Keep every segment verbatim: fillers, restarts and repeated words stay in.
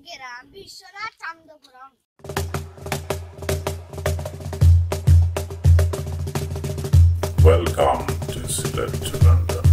গ্রাম বিশ্বনাথ চান্দপুরম। Welcome to Sylhet to London.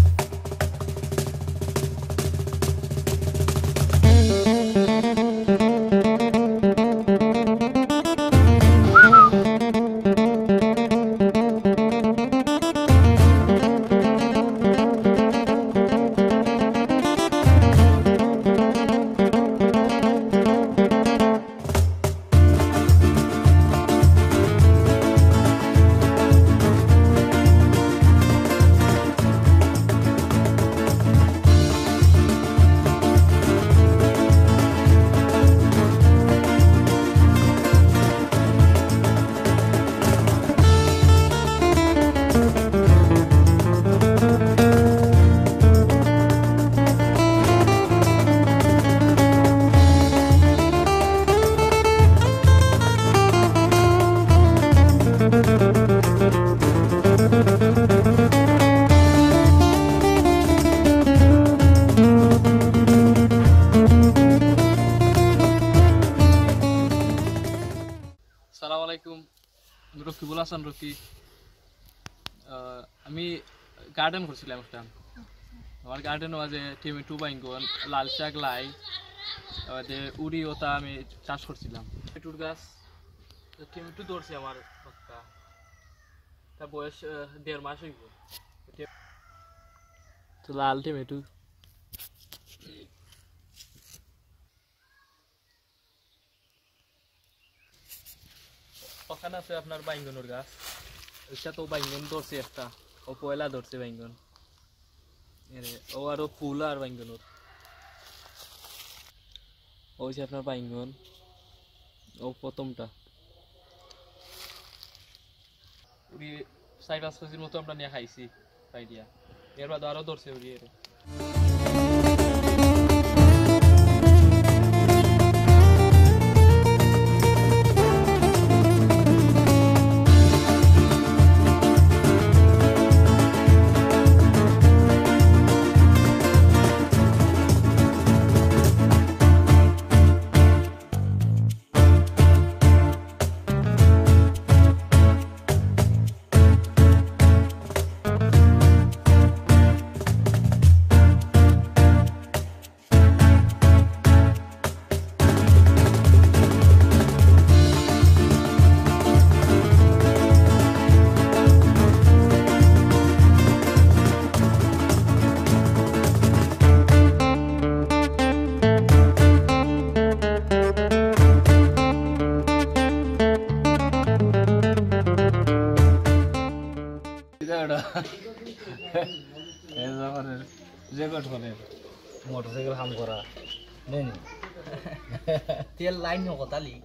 আসসালামু আলাইকুম। রকি, ভালা আছইন রকি? আহ, আমি গার্ডেন করছিলাম একটা। আমার গার্ডেন মাঝে টমেটো, বাইঙ্গন, লাল শাক, লাই, আবার যে উড়ি, ওটা আমি চাষ করছিলাম। টমেটোর গাছ, তো টমেটো ধরছে আমার পাক্কা। তা বয়স, আহ, দেড় মাস অইবো। তো লাল টমেটো। ওখান আছে আপনার বাইঙ্গনর গাছ, ওইটা তো বাইঙ্গন ধরছে একটা, ও পয়লা ধরছে বাইঙ্গন। এরে, ও আরো ফুল আর বাইঙ্গনর। ওই যে আপনার বাইঙ্গন, ও প্রথমটা। উড়ি চার পাঁচ কেজির মতো আমরা নিয়া খাইছি, খাই দিয়া। এর বাদে আরো ধরছে উড়ি এরে। রেকর্ড করে মোটরসাইকেল হাম করা নেই নি। তেল লাইন নকতালি।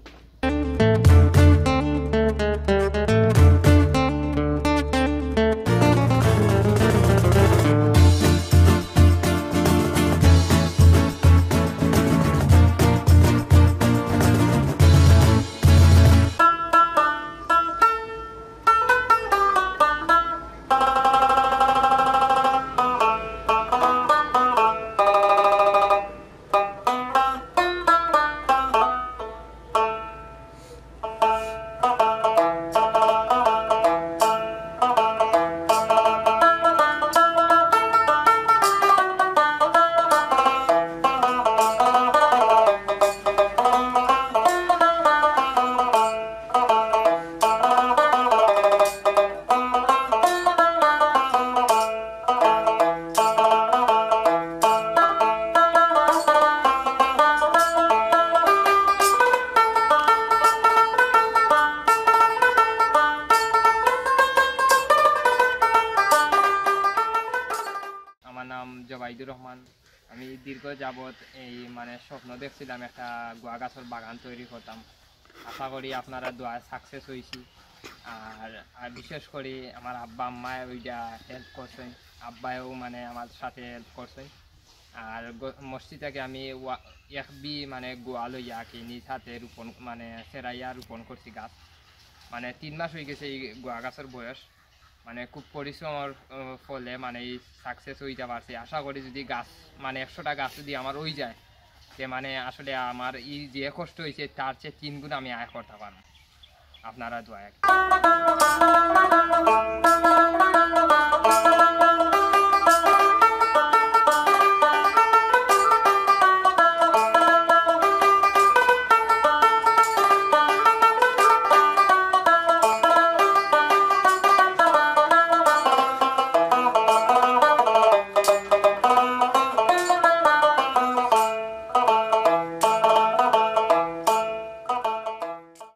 আমার নাম জবাইদুর রহমান। আমি দীর্ঘ যাবৎ এই মানে স্বপ্ন দেখছিলাম একটা গুয়া গাছর বাগান তৈরি করতাম। আশা করি আপনারা দোয়ায় সাকসেস হইছি। আর, আর বিশেষ করি আমার আব্বা আম্মায় ওইটা হেল্প করছেন, আব্বায়ও মানে আমার সাথে হেল্প করছেন। আর গ-, মসজিদ থেকে আমি ওয়া-, এক বি মানে গুয়া লইয়া কি নিজ হাতে রোপণ মানে সেরাইয়া রোপণ করছি গাছ। মানে তিন মাস হয়ে গেছে এই গুয়া গাছর বয়স। মানে খুব পরিশ্রমর, আহ, ফলে মানে এই সাকসেস হইতে পারছি। আশা করি যদি গাছ মানে একশোটা গাছ যদি আমার হয়ে যায়, যে মানে আসলে আমার এই যে কষ্ট হইছে, তার চেয়ে তিন গুণ আমি আয় করতে পারবো। আপনারা দোয়া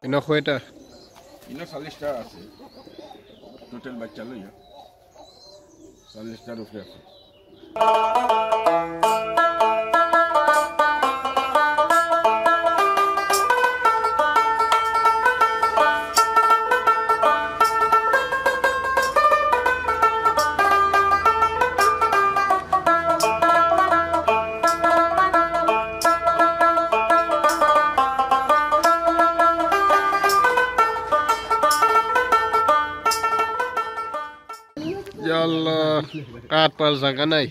ইনো কয়টা? ইনো চল্লিশটা আছে, টোটাল বাচ্চা লইয়া চল্লিশটার উপরে আছে। ইয়া আল্লাহ, কাঠ পার জাগা নাই।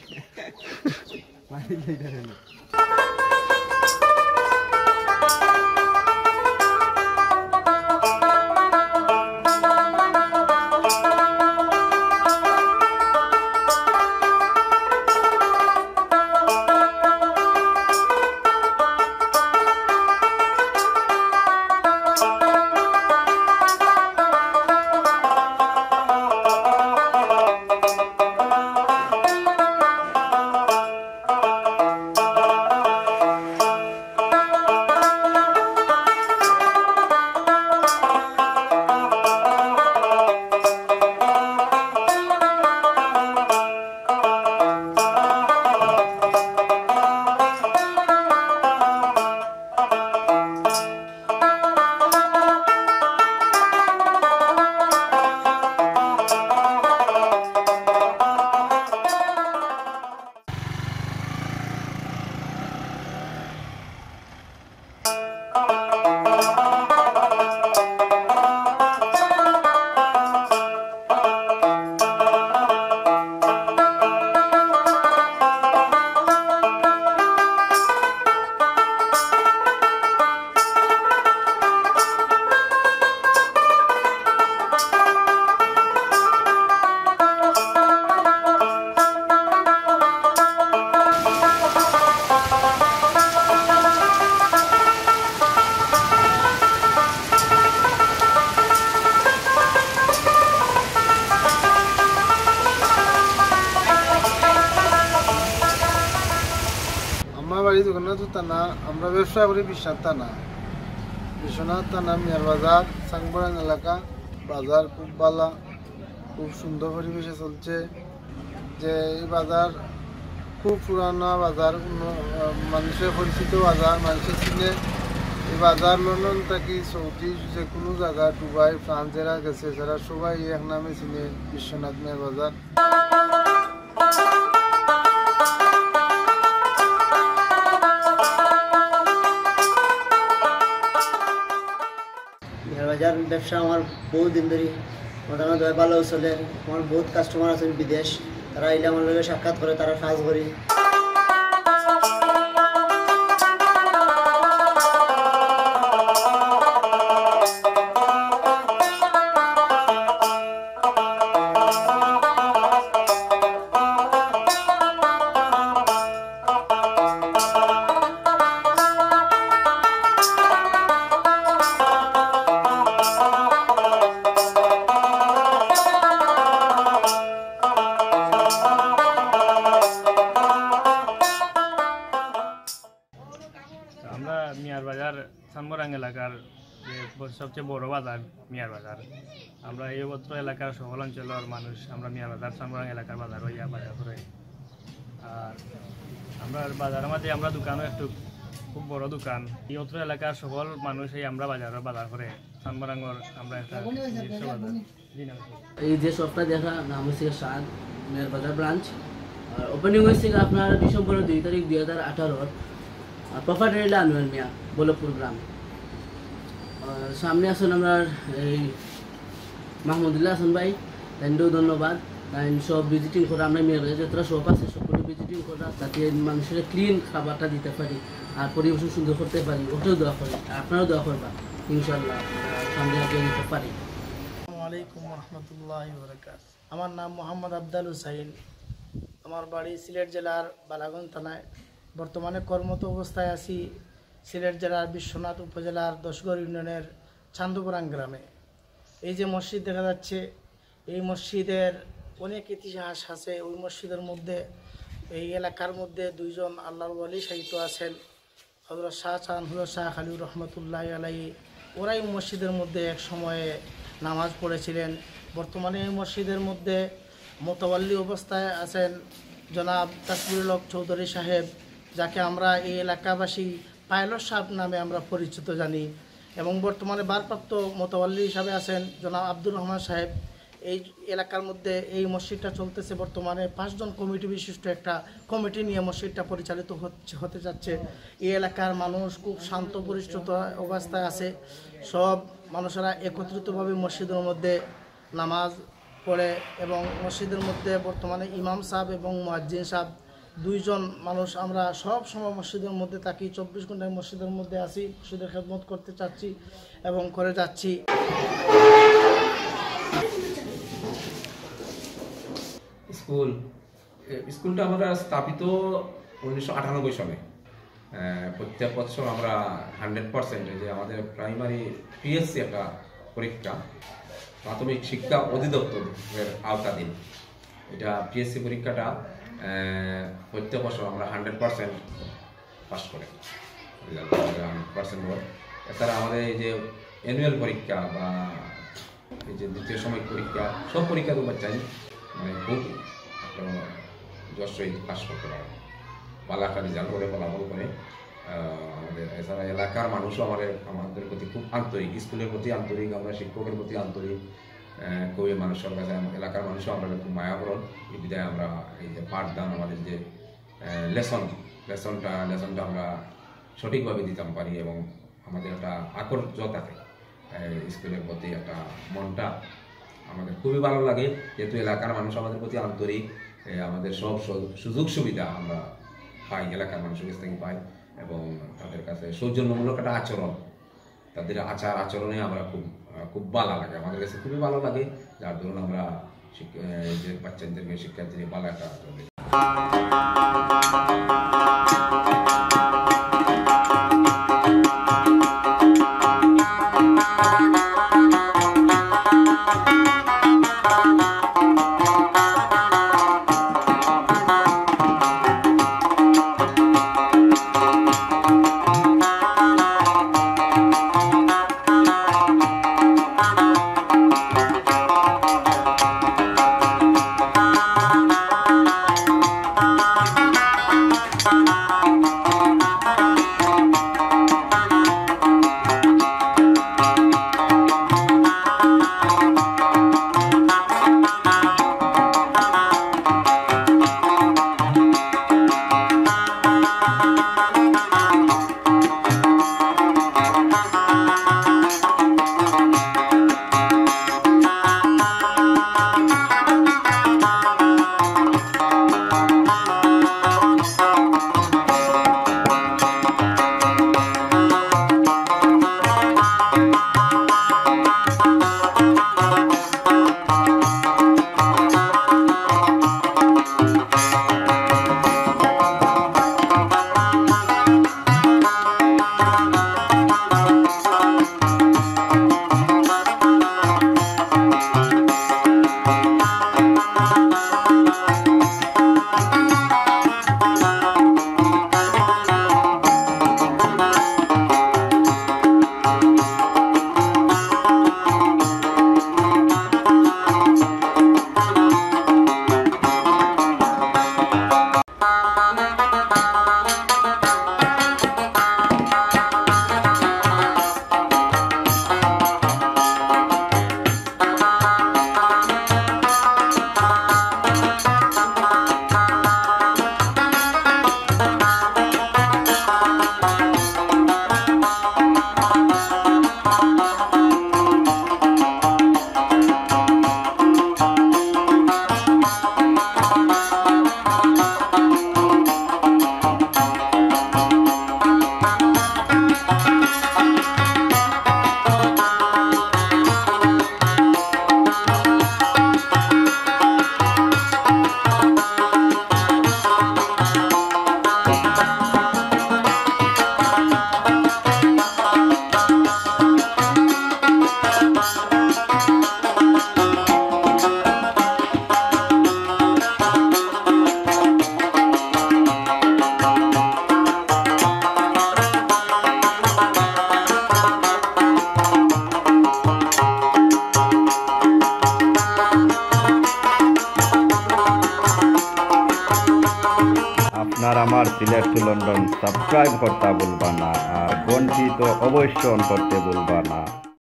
আমার বাড়ি জগন্নাথপুর থানা, আমরা ব্যবসা করি বিশ্বনাথ থানা। বিশ্বনাথ থানা মিয়ার বাজার, সাংবরাং এলাকা। বাজার খুব ভালা, খুব সুন্দর পরিবেশে চলছে। যে এই বাজার খুব পুরানা বাজার, উন্ন-, আহ, মানুষের পরিচিত বাজার, মানুষের চিনে। এই বাজার লন্ডন থাকি সৌদি যে কোনো জায়গা, দুবাই, ফ্রান্স যারা গেছে, যারা সবাই এক নামে চিনে বিশ্বনাথ মিয়ার বাজার। মিয়ার বাজার ব্যবসা আমার বহুত দিন ধরি মোটামুটি ভালো চলে। আমার বহুত কাস্টমার আছেন বিদেশ, তারা আইলে আমার লগে সাক্ষাৎ করে, তারা কাজ করি। আমরা মিয়ার বাজার সানমরাং এলাকার যে ব-, সবচেয়ে বড় বাজার মিয়ার বাজার। আমরা এই অত্র এলাকার সকল অঞ্চলের মানুষ আমরা মিয়ার বাজার সানমরাং এলাকার বাজার হইয়া বাজার করে। আর আমরা বাজারের মাঝে আমরা দোকানও একটু খুব বড় দোকান। এই অত্র এলাকার সকল মানুষ এই আমরা বাজারে বাজার করে। সানমরাংর আমরা একটা নিজস্ব বাজার। এই যে শপটা দেখা নাম হচ্ছে শান মিয়ার বাজার ব্রাঞ্চ। আর ওপেনিং হয়েছে আপনার ডিসেম্বরের দুই তারিখ দুই হাজার আঠারোর। আর প্রপার্টার হইলে আনোয়ার মিয়া, বল্লভপুর গ্রাম। আর সামনে আছেন আমার এই মাহমুদুল্লাহ হাসান ভাই, তাইনকেও ধন্যবাদ। তাইন সব ভিজিটিং করা, আমরা মিয়ার বাজার যতটা শপ আছে সবগুলো ভিজিটিং করা, যাতে মানুষের ক্লিন খাবারটা দিতে পারি। আর পরিবেশন সুন্দর করতে পারি, ওটাও দোয়া করি। আর আপনারাও দোয়া করবা, ইনশাআল্লাহ, আমরা সামনে এগিয়ে যেতে পারি। আসসালামু আলাইকুম ওয়া রাহমাতুল্লাহি ওয়া বারাকাতুহু। আমার নাম মোহাম্মদ আফজাল হুসাইন। আমার বাড়ি সিলেট জেলার বালাগঞ্জ থানায়। বর্তমানে কর্মরত অবস্থায় আছি সিলেট জেলার বিশ্বনাথ উপজেলার দশগড় ইউনিয়নের চান্দপুরাং গ্রামে। এই যে মসজিদ দেখা যাচ্ছে, এই মসজিদের অনেক ইতিহাস আছে। ওই মসজিদের মধ্যে, এই এলাকার মধ্যে দুইজন আল্লাহর ওলি শায়িত আছেন, হযরত শাহ চান, হযরত শাহ খালিউর রহমতুল্লাহ আলাইহি। ওরাই মসজিদের মধ্যে এক সময়ে নামাজ পড়েছিলেন। বর্তমানে এই মসজিদের মধ্যে মোতাওয়াল্লি অবস্থায় আছেন জনাব তাকবীরুল হক চৌধুরী সাহেব, যাকে আমরা এই এলাকাবাসী পাইলট সাহেব নামে আমরা পরিচিত জানি, এবং বর্তমানে ভারপ্রাপ্ত মোতাওয়াল্লি হিসাবে আছেন জনাব আব্দুর রহমান সাহেব। এই এলাকার মধ্যে এই মসজিদটা চলতেছে বর্তমানে পাঁচজন কমিটি বিশিষ্ট একটা কমিটি নিয়ে মসজিদটা পরিচালিত হচ্ছে, হতে যাচ্ছে। এই এলাকার মানুষ খুব শান্ত পরিশ্রুত অবস্থায় আছে। সব মানুষেরা একত্রিতভাবে মসজিদের মধ্যে নামাজ পড়ে এবং মসজিদের মধ্যে বর্তমানে ইমাম সাহেব এবং মুয়াজ্জিন সাহেব দুইজন মানুষ। আমরা সব সময় মসজিদের মধ্যে থাকি, চব্বিশ ঘন্টায় মসজিদের মধ্যে আছি, মসজিদের খেদমত করতে চাচ্ছি এবং করে যাচ্ছি। স্কুল, এ, স্কুলটা আমরা স্থাপিত উনিশশো আটানব্বই সালে। আহ, প্রত্যেক বছর আমরা হান্ড্রেড পার্সেন্ট, এই যে আমাদের প্রাইমারি পিএসসি একটা পরীক্ষা, প্রাথমিক শিক্ষা অধিদপ্তরের আওতাধীন। এটা পিএসসি পরীক্ষাটা, আহ, প্রত্যেক বছর আমরা হান্ড্রেড পার্সেন্ট পাস করে, রেজাল্ট হান্ড্রেড পার্সেন্ট হয়। এছাড়া আমাদের এই যে অ্যানুয়াল পরীক্ষা বা এই যে দ্বিতীয় সাময়িক পরীক্ষা, সব পরীক্ষা তো বাচ্চাই মানে খুব একটা যশস্বী পাস করতে পারে, ভালো একটা রেজাল্ট করে, ফলাফল করে। আহ, আমাদের এছাড়া এলাকার মানুষও আমাদের, আমাদের প্রতি খুব আন্তরিক, স্কুলের প্রতি আন্তরিক, আমরা শিক্ষকের প্রতি আন্তরিক। আহ, খুবই মানুষের কাছে, এলাকার মানুষও আমরা খুব মায়া করেন। এই বিধায় আমরা এই যে পাঠদান, আমাদের যে, আহ, লেসন, লেসনটা, লেসনটা আমরা সঠিকভাবে দিতাম পারি এবং আমাদের একটা আকর্ষ থাকে, আহ, স্কুলের প্রতি একটা মনটা আমাদের খুবই ভালো লাগে, যেহেতু এলাকার মানুষ আমাদের প্রতি আন্তরিক। আহ, আমাদের সব সু-, সুযোগ সুবিধা আমরা পাই, এলাকার মানুষের কাছ থেকে পাই এবং তাদের কাছে সৌজন্যমূলক একটা আচরণ, তাদের আচার আচরণে আমরা খুব, আহ, খুব ভালো লাগে, আমাদের কাছে খুবই ভালো লাগে, যার দরুন আমরা শিক-, আহ, এই যে বাচ্চাদেরকে, শিক্ষার্থীদের ভালো একটা আচরণ দিই। আমার সিলেট টু লন্ডন সাবস্ক্রাইব করতা ভুলবা না, আর ঘন্টি তো অবশ্য অন করতে ভুলবা না।